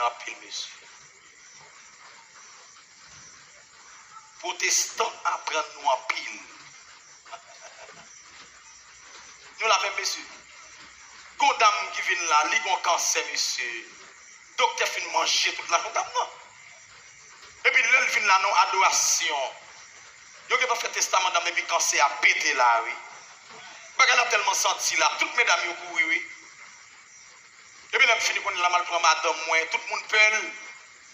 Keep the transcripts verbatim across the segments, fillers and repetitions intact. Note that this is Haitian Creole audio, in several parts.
anpil, mesye. Pwotestan aprann nou anpil. Nou la menm, mesye. Gon dam ki vin la, li gon kansè, mesye. Doktè fin manje tout lajan dam nan. Epi lè l vin la nan adorasyon, yo gentan fè testaman dam nan, epi kansè a pete la, wi. Bagay la tèlman santi la, tout medam yo kouri, wi. Epi lè m fini konnen la, m al pran madanm mwen, tout moun pè l.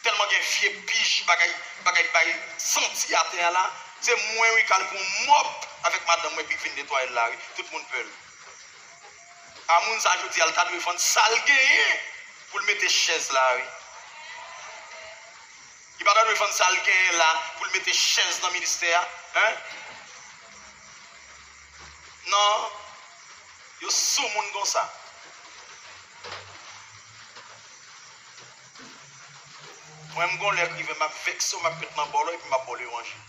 Tèlman gen vye pich, bagay, bagay bay santi atè a la. Se mwen, wi, k al pran mòp avèk madanm mwen, epi k vin netwaye l la, wi. Tout moun pè l. A moun sa jodi a, l ta dwe vann sa l genyen pou l mete chèz la, wi. Li pa ta dwe vann sa l genyen la pou l mete chèz nan ministè a, en? Non, yo sou moun konsa. Mwen, m gon lè k rive, m ap vekse w, m ap met nan bòlò, epi m ap ba w levanjil.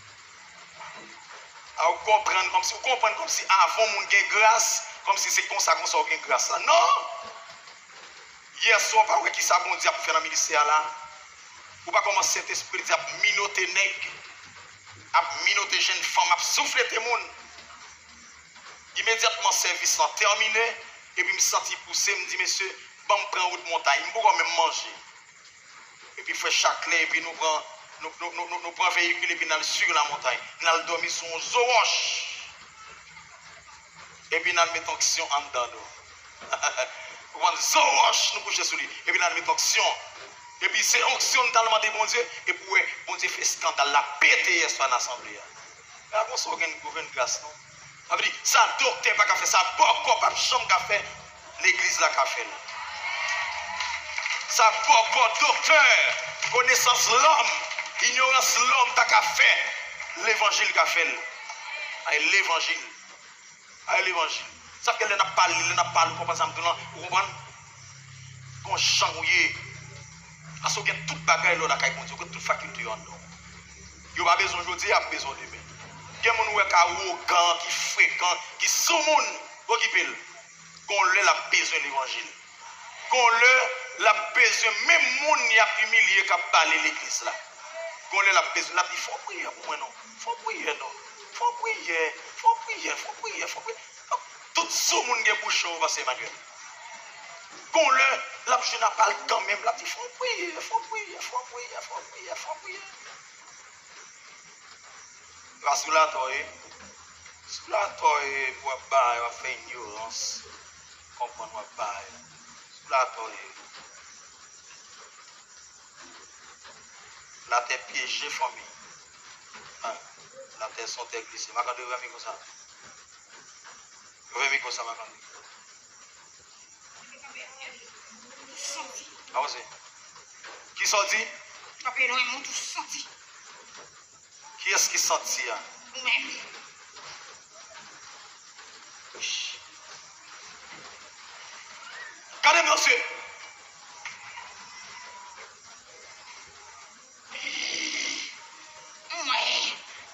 A, ou konprann kòmsi, ou konprann kòmsi avan yon moun gen gras, kòmsi se konsa, konsa w gen gras la. Non! Yèswa, w pa wè kisa Bondye ap fè nan ministè a la? Ou pa kòmanse Sentespri di ap minote nèg, ap minote jenn fanm, ap souflete moun. Imedyatman sèvis lan tèmine, epi m santi pouse, m di, "Mesye, ban m pran wout montay." M poko menm manje. Epi frè Chakle, epi nou pran, nou, nou, nou, nou, nou pran veyikil, epi n al sur la montagne. N al dòmi sou yon zo wòch. Epi n al met onksyon anndan nou. Ou konprann? Zo wòch, nou kouche sou li. Epi n al met onksyon. Epi se onksyon n t al mande Bondye, epi w wè, Bondye fè eskandal la pete yèswa nan asanble a. Pa konsa w gen, w jwenn gras, non. Sa vle di, sa doktè pa ka fè, sa bòkò p ap janm ka fè, legliz la ka fè l. Sa bòkò, doktè, konesans lòm, inyorans lòm pa ka fè, levanjil ka fè l. Ay, levanjil. Ay, levanjil. Sa fè lè n ap pale, lè n ap pale, ou konprann sa m di w lan, ou konprann? Gon jan ou ye. Paske w gen tout bagay lè w lakay Bondye, ou gen tout fakilte yo anndan w. Yo pa bezwen w jodi a, y ap bezwen w demen. Gen moun ou wè k awogan, ki frekan, ki sou moun, okipe l. Gon lè l ap bezwen levanjil. Gon lè l ap bezwen menm moun y ap imilye k ap pale legliz la. Gon lè l ap bezwen, l ap di, "Fè w priyè pou mwen non. Fè w priyè non. Fè w priyè, fè w priyè, fè w priyè, fè w priyè." Tout sou moun gen bouchon yo, pastè Emmanuel. Gon lè, l ap jwenn apal kanmenm, l ap di, "Fè w priyè, fè w priyè, fè w priyè, fè w priyè, fè w priyè." E pa sou latò ye. Sou latò ye, w ap bay, w ap fè inyorans konprann w ap bay. Sou latò ye. Latè pyeje fanmi. An, latè se yon tè glise. Makandri, ouvè mikwo sa. Ouvè mikwo sa, Makandri. Avanse. Kisa w di? Kiyès ki santi a? Ou menm. Gade m nan zye. M wè,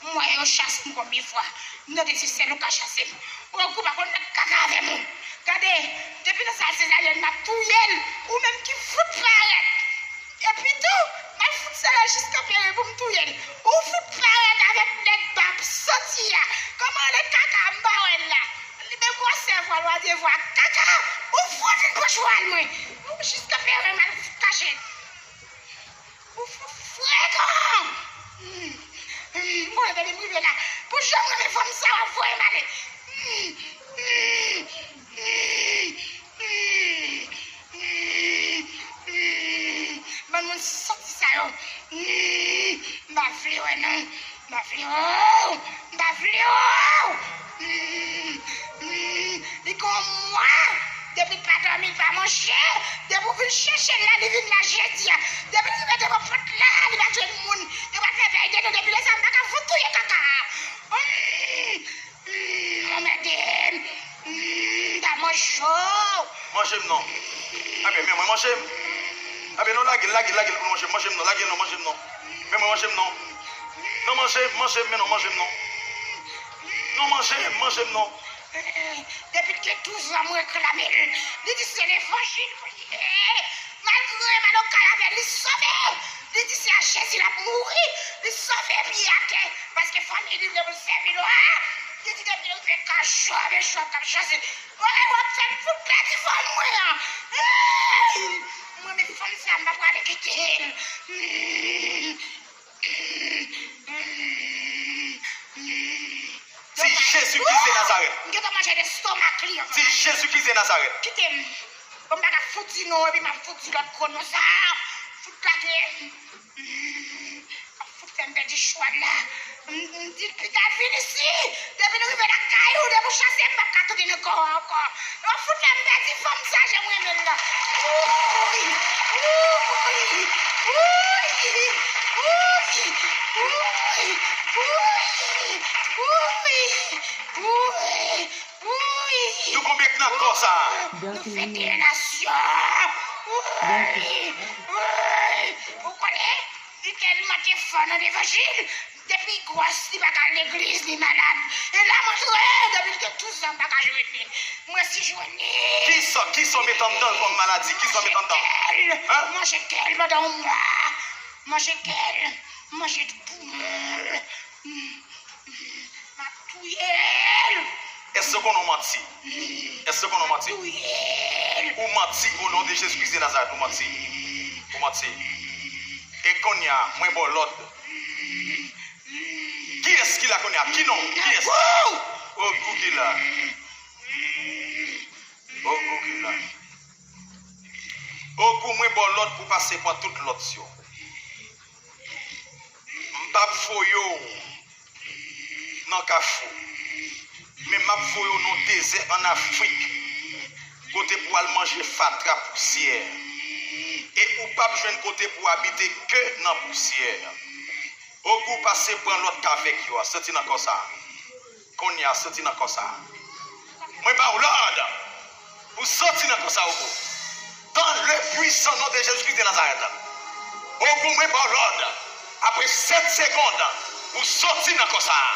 m wè yo chase m konbyen fwa. M tande se sèl ou ka chase m. Ou wè kou pa konn nèg kaka avè m ou. Gade, depi nan sal sezaryèn m ap touye l. Ou menm ki fout parèt. Epi tou, m ap fout sere l jiska pere pou m touye l. Ou fout parèt avèk nèg bab santi a. Kòman nèg kaka m pa wè l la? Li menm gwosè vwal w a de vwa kaka. Ou fout vin pran chwal mwen. Ou jiska pere m al fout kache. Ou fout frekan. Hmm. Hmm. M konnen depi m rive la. Pou jan m renmen fanm sa w ap voye m ale. Hmm. Hmm. Hmm. Hmm. Hmm. Bann moun santi sa yo. Hmm. M pa vle wè non. M pa vle wè w. M pa vle wè w. Hmm. Hmm. Li gon mwa. Depi l pa dòmi, l pa manje. Depi w vin chèche l la, li vin la jedi a. Depi l rive devan pòt la, li pa jwenn moun. Yo pa fè vèy de non. Depi lè sa, m pa ka fout touye kaka a. Hmm. Hmm, anmède m. Hmm, m ta manje w. Manje m non. Ebyen, men mwen manje m. Ebyen, non, lage l, lage l, lage l pou l manje m. Manje m non, lage l non, manje m non. Men mwen manje m non. Non, manje m, manje m, men non, manje m non. Non, manje m, manje m non. Eh, depi l gen douz an, m reklame l. Li di se levanjil pou l ye. Malgre mal okal avè l, li Si l ap mouri, li sove pye atè, paske fanmi li vle pou l sèvi l. Li di depi l rive kay Jòb, e Jòb k ap chase. Woy, w ap fè m fout pèdi fanm mwen an. Hey! Mwen, men fanm sa, m pa prale kite l. Ti Jezi Kris de Nazarèt. M gentan manje lestomak li. Ti Jezi Kris de Nazarèt. Kite m. Bon, m pa ka fout di non, epi m ap fout di lòt gwo non sa. Fout lage m. M ap fout fè m pèdi chwal la. M, m di l pita vin isi. Depi l rive lakay ou, depi w chase m, m p ap ka tounen nan kò w ankò. Yo fout fè m pèdi fanm sa, jan m renmen l la. Wouy! Wouy! Nou konbyen k nan kò sa a? Nou fè de nasyon. Wouy! Wouy! Ou konnen? Li tèlman te fò nan levanjil, depi gwòs li pa ka al legliz, li malad. E la m antre, depi l gen douz an m pa ka jwenn li. Mwen si jwenn li. Kisa, kisa w met anndan l kòm maladi? Kisa w met anndan l? Manje kè l pandan yon mwa. Manje kè l, manje tout poumon l. M ap touye l. Èske w konnen w manti? Èske w konnen w manti? Ou manti, o non de Jezi Kris de Nazarèt, ou manti. Ou manti. E kounye a, mwen ba w lòd. Kiyès ki la kounye a? Ki non? Kiyès? Ogou ki la. Ogou ki la. Ogou, mwen ba w lòd pou w pase pran tout lòt yo. M p ap voye w nan kafou, men m ap voye w nan dezè ann Afrik, kote pou w al manje fatra, pousyè. E ou p ap jwenn kote pou w abite ke nan pousyè. Ogou, pase pran lòt k avèk yo a, soti nan kò sa a. Kounye a, soti nan kò sa a. Mwen ba w lòd pou w soti nan kò sa a, Ogou. Dans le puissant nom de Jésus-Christ de Nazareth. Ogou, mwen ba w lòd, apre sèt segonn, pou w soti nan kò sa a.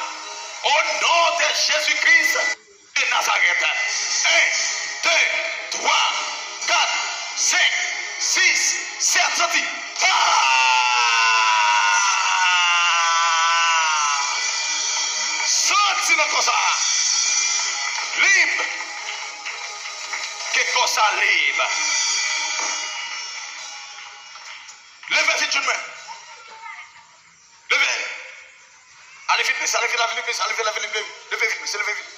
O non de Jezi Kris de Nazarèt. En, de, twa, kat, senk, sis, sèt, soti. Pa! Soti nan kò sa a. Lib. Ke kò sa a lib. Leve vit, jèn mwen. Leve. Ale vit, mesye, ale vit, ale vit, mesye, ale vit, ale vit, leve. Leve vit, mesye, leve vit.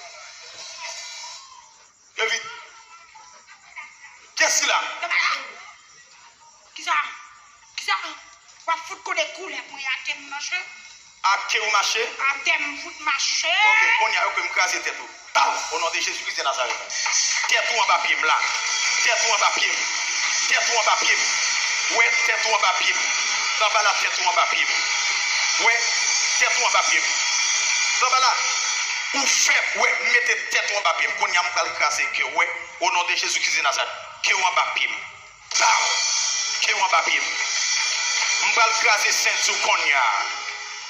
Leve vit. Kiyès ki la? Kisa? Kisa? W ap fout kole koulèv mwen atè m mache. Atè w mache? Atè m fout mache. Ok, kounye a, ok, m kraze tèt ou. Paw! O non de Jezi Kris de Nazarèt. Tèt ou anba pye m la. Tèt ou anba pye m. Tèt ou anba pye m. Wè, tèt ou anba pye m. Tanbala, tèt ou anba pye m. Wè, tèt ou anba pye m. Tanbala, ou fèb, wè, m mete tèt ou anba pye m. Kounye a, m pral kraze kè w, wè, o non de Jezi Kris de Nazarèt. Kè w anba pye m. Paw! Ke w anba pye m. M pral kraze senti w kounye a.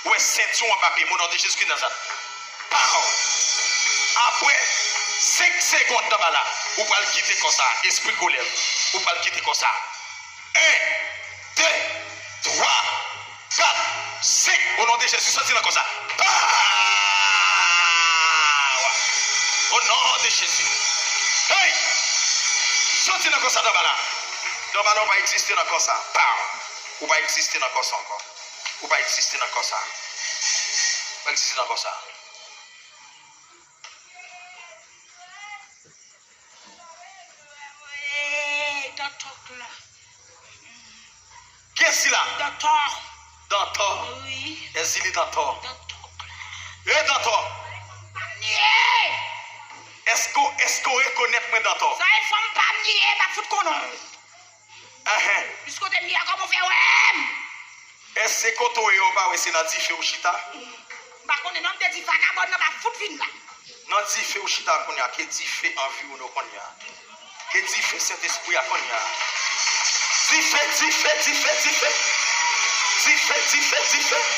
Ou wè senti w anba pye m, o non de Jezi Kris Nazarèt. Paw! Apre senk segonn anba la, ou pral kite kò sa a. Espri kolè, ou pral kite kò sa a. En, de, twa, kat, senk. O non de Jezi, soti nan kò sa. Paw! O non de Jezi. Hey! Soti nan kò sa, Tanbala. Tanbala, ou pa egziste nan kò sa. Paw! Ou pa egziste nan kò sa ankò. Ou pa egziste nan kò sa. Ou pa egziste nan kò sa. Hey, Dantò k la. Kiyès ki la? Dantò. Dantò. Wi. Èzili Dantò. Dantò k la. E Dantò. Èske, èske w rekonèt mwen, Dantò? Sa e fanm pa m li ye, m ap fout konnen w. Enhen. Plis kote m ye a, kòman w fè wè m? Èske kote w ye, w pa wè se nan dife w chita? M pa konnen non, m te di vagabòn nan pa fout vin la. Nan dife w chita kounye a, ke dife anviwone w kounye a. Ke dife Sentespri a kounye a. Dife, dife, dife, dife. Dife, dife, dife.